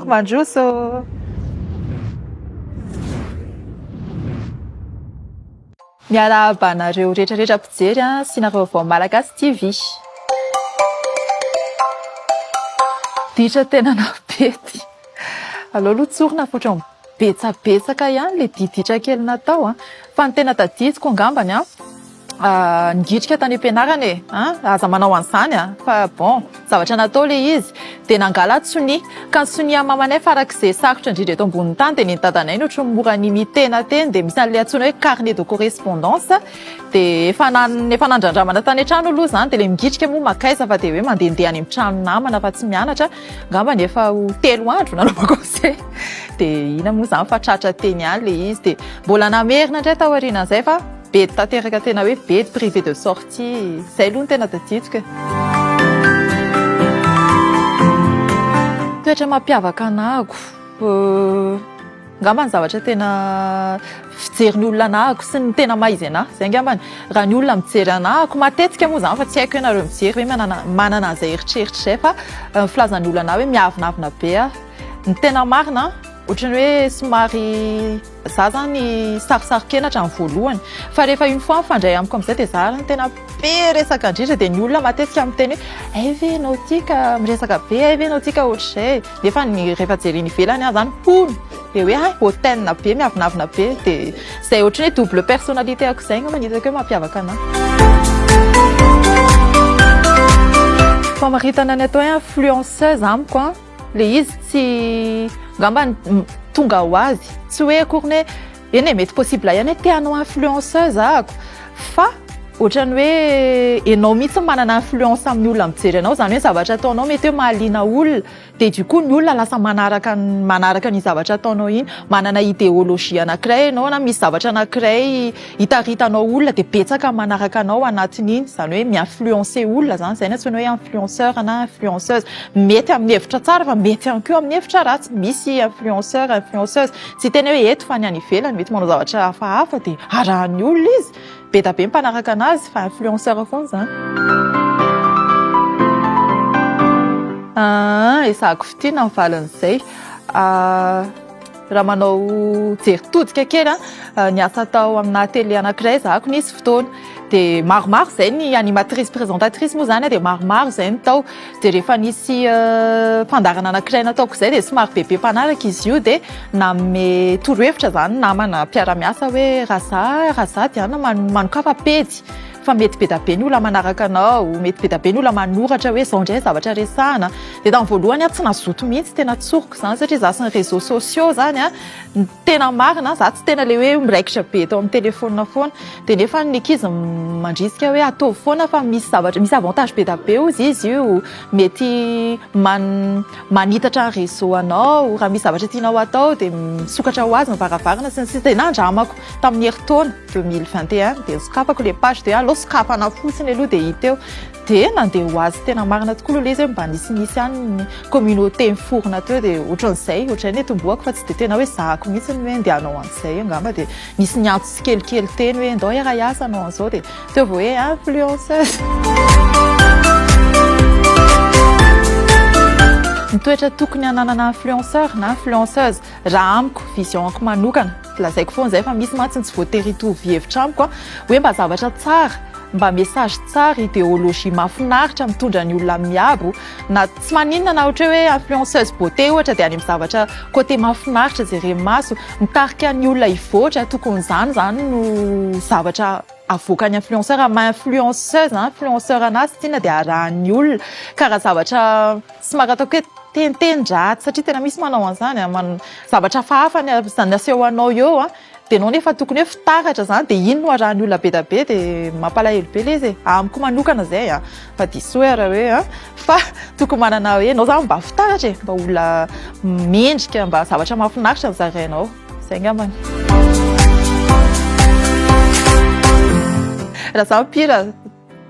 Bonjour, mandroso. Miarahaba anareo rehetra rehetra mpijery sy nareo avao Malagasy TV. Ditra tena nabety. Aleo aloha tsorina fa ohatran'ny betsabetsaka ihany ilay diditra kely natao an. Fa ny tena tadidiko angambany an, ngitrika tany am-pianarana e, an, aza manao an'izany an, fa bon, zavatra natao ilay izy. Dia nangala-tsonia, ka ny sonia mamanay farak'izay sarotra indrindra eto ambonin'ny tany dia nen'i dadanay no ohatran'ny mora ni-imiter-na teny, dia misy an'ilay antsoina hoe carnet de correspondance, dia efa efa nandrandramana tany an-trano aloha izany, dia ilay mingitrika moa mankaiza fa dia hoe mandehandeha any amin'ny trano namana fa tsy mianatra, angambany efa ho telo andro nanaovako an'izay, dia inona moa izany fa tratra teny ihany ilay izy, dia mbola namerina indray tao aorianan'izay fa bedy tanteraka tena hoe bedy privé de sortie, izay aloha no tena tadidiko e. Toetra mampiavaka anahako, angamba ny zavatra tena fijerin'ny olona anahako sy ny tena maha izy anahy, izay angambany. Raha ny olona mijery anahako matetika moa izany fa tsy haiko hoe nareo mijery ve manana manana an'izay eritreritra izay fa ny filazan'ny olona anahy hoe miavonavona be aho. Ny tena marina ohatran'ny hoe somary Za zany sarosaro-kenatra ny voalohany fa rehefa une fois mifandray amiko amin'izay dia za ary no tena be resaka indrindra dia ny olona matetika miteny hoe hay ve ianao ity ka miresaka be, hay ve ianao ity ka ohatr'izay nefa ny rehefa jerena ivelany aho zany hono dia hoe hay hautaine be miavonavona be dia izay ohatran'ny hoe double personnalité ako izay angamba no hitako hoe mampiavaka anahy. Famaritana ny atao hoe influenceuse amiko an. Le izy tsy angamba tonga ho azy, tsy hoe akory ny hoe eny e mety possible ihany hoe te hanao influenceuse ahako fa ohatran'ny hoe ianao mihitsy manana influence amin'ny olona mijery anao, izany hoe zavatra ataonao mety hoe mahaliana olona dia du coup ny olona lasa manaraka manaraka an'iny zavatra ataonao iny, manana idéologie anankiray ianao na misy zavatra anankiray hitaritanao olona dia betsaka ny manaraka anao anatin'iny, izany hoe mi-influencer olona izany, izay no antsoina hoe influenceur na influenceuse, mety amin'ny hevitra tsara fa mety ihany koa amin'ny hevitra ratsy, misy influenceur, influenceuse, tsy hiteny hoe eto fa ny any ivelany mety manao zavatra hafahafa dia arahan'ny olona izy, be dia be ny mpanaraka an'azy fa influenceur foana izany. Aa, ezahako fintinina ny valin'izay. Raha manao jery todika kely an, niasa tao amina télé anankiray zahako nisy fotoana. Dia maromaro izay ny animatrice présentatrice moa izany dia maromaro izay ny tao. Dia rehefa nisy fandaharana anankiray nataoko izay dia somary bebe mpanaraka izy io dia nanome torohevitra izany namana mpiara-miasa hoe raha za raha za Diana manokafa pejy fa mety be dia be ny olona manaraka anao, mety be dia be ny olona manoratra hoe izao indray ny zavatra resahana. Dia tamin'ny voalohany aho tsy nazoto mihitsy, tena tsoriko izany satria izaho sy ny réseaux sociaux izany an, ny tena marina izaho tsy tena ilay hoe miraikitra be eto amin'ny téléphone foana. Dia nefa ny ankizy mandrisika hoe ataovy foana fa misy zavatra, misy avantage be dia be hozy izy io, mety manitatra ny réseau anao, raha misy zavatra tianao hatao dia misokatra ho azy ny varavarana sy ny sisa. Dia nandramako tamin'ny herintaona 2021 dia nosokafako ilay page dia aleo sokafana fotsiny aloha dia hita eo. Dia nandeha ho azy tena marina tokoa aloha ilay izy hoe mba nisinisy ihany ny communauté niforona teo dia ohatran'izay, ohatr'izay ny nitomboako fa tsy dia tena hoe zahako mihitsy ny hoe andeha hanao an'izay angamba dia nisy niantso tsikelikely teny hoe ndao hiara-hiasa hanao an'izao dia teo vao hoe influenceuse. Ny toetra tokony hananana influenceur na influenceuse raha amiko, vision-ko manokana, lazaiko foana izay fa misy mantsy ny tsy voatery hitovy hevitra amiko an, hoe mba zavatra tsara, mba message tsara, idéologie mahafinaritra mitondra ny olona miabo, na tsy maninona na ohatra hoe influenceuse beauté ohatra dia any amin'ny zavatra côté mahafinaritra jeren'ny maso, mitarika ny olona hivoatra, tokony izany izany no zavatra avoakan'ny influenceur, raha maha influenceuse na influenceur anazy tiana dia arahan'ny olona, ka raha zavatra somary ataoko hoe teniten-dratsy satria tena misy manao an'izany an, zavatra hafahafa ny aseho anao eo an, Dia enao nefa tokony hoe fitaratra zany dia iny no arahan'ny olona be dia be dia mampalahelo be ilay izy e. Amiko manokana izay an, fa diso hoe raha hoe an, fa tokony manana hoe enao zany mba fitaratra e, mba olona mendrika, mba zavatra mahafinaritra no zarainao. Izay angambany. Raha za mpihira,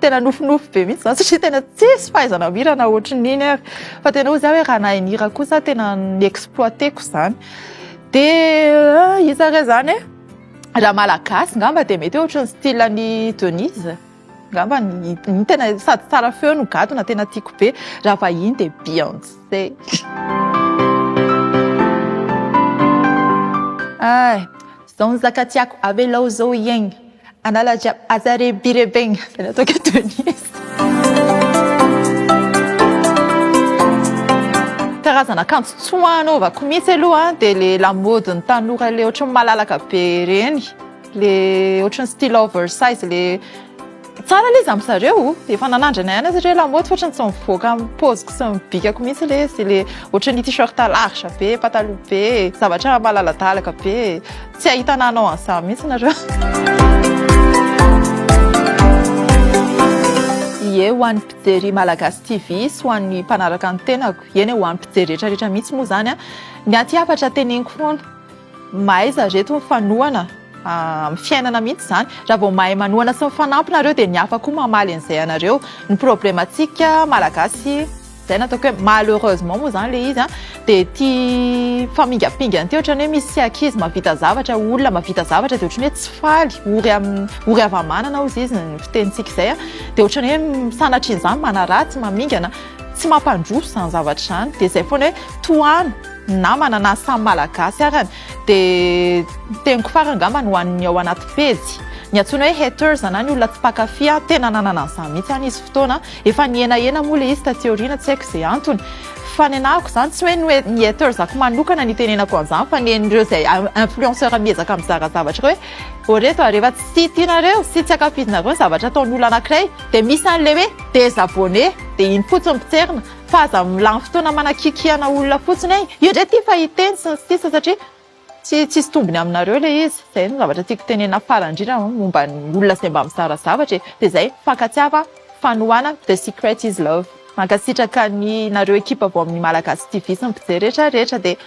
tena nofinofy be mihitsy zany satria tena tsisy fahaizana mihira na ohatrin'iny ary. Fa tena hoy za hoe raha nahay nihira kosa aho tena ni-exploiter-ko izany. Dia iza re izany e? Raha malagasy ngamba dia mety hoe ohatran'ny style an'i Denise ngamba ny tena sady tsara feo no gadona tena tiako be. Raha vahiny dia Beyoncé. Zao ny zaka tiako avelao zao hiaigna Anala jiaby aza rebirebegna Zay ny ataoko eto Denise. Karazana akanjo tsy ho anaovako mihitsy aloha dia le lamaodin'ny tanora le ohatran'ny malalaka be ireny, le ohatran'ny style oversize le Tsara ilay izy amin'ny zareo, efa nanandrana ihany aho satria lamaody fa ohatran'ny tsy mivoaka amin'ny paoziko sy ny bikako mihitsy ilay izy, ilay ohatran'ny t-shirt large be, pataloha be, zavatra malaladalaka be, tsy ahitana anao an'izany mihitsy nareo. Ie, ho an'ny mpijery Malagasy TV sy ho an'ny mpanaraka ny tenako, eny e, ho an'ny mpijery rehetra rehetra mihitsy moa izany an, ny aty hafatra teneniko foana, Mahaiza reto mifanohana amin'ny fiainana mihitsy izany. Raha vao mahay manohana sy mifanampy nareo dia ny hafa koa mamaly an'izay anareo. Ny problème antsika malagasy izay no ataoko hoe malheureusement moa izany ilay izy an, dia ity famingampingana ity ohatran'ny hoe misy ankizy mahavita zavatra, olona mahavita zavatra dia ohatran'ny hoe tsy faly, ory amin'ny ory hava-manana hozy izy ny fitenintsika izay an, dia ohatran'ny hoe sanatria an'izany manaratsy, mamingana, tsy mampandroso izany zavatra izany. Dia izay foana hoe tohano. namana na samy malagasy arany dia ny teniko farany angamba no an'ny ao anaty pejy ny antsoina hoe haters na ny olona tsy mpankafy aho tena nanana an'izany mihitsy any izy fotoana efa nihenahena moa ilay izy taty aoriana tsy haiko izay antony fa ny anahako izany tsy hoe ny hoe ny haters ako manokana ny itenenako an'izany fa ny an'ireo izay influenceur miezaka mizara zavatra ireo hoe ô reto a rehefa tsy tianareo sy tsy ankafizinareo ny zavatra ataon'ny olona anankiray dia misy an'ilay hoe désabonner dia iny fotsiny potserina Fa aza milany fotoana manakiakiana olona fotsiny hoe io indray ity fa hiteny sy ny sisa satria tsy tsisy tombony aminareo ilay izy. Izay no zavatra tiako tenenina farany indrindra momba ny olona izay mba mizara zavatra e. Dia izay, mifankatiava, fanohana, the secret is love. Mankasitraka ny nareo ekipa vao amin'ny Malagasy TV sy ny mpijery rehetra rehetra dia.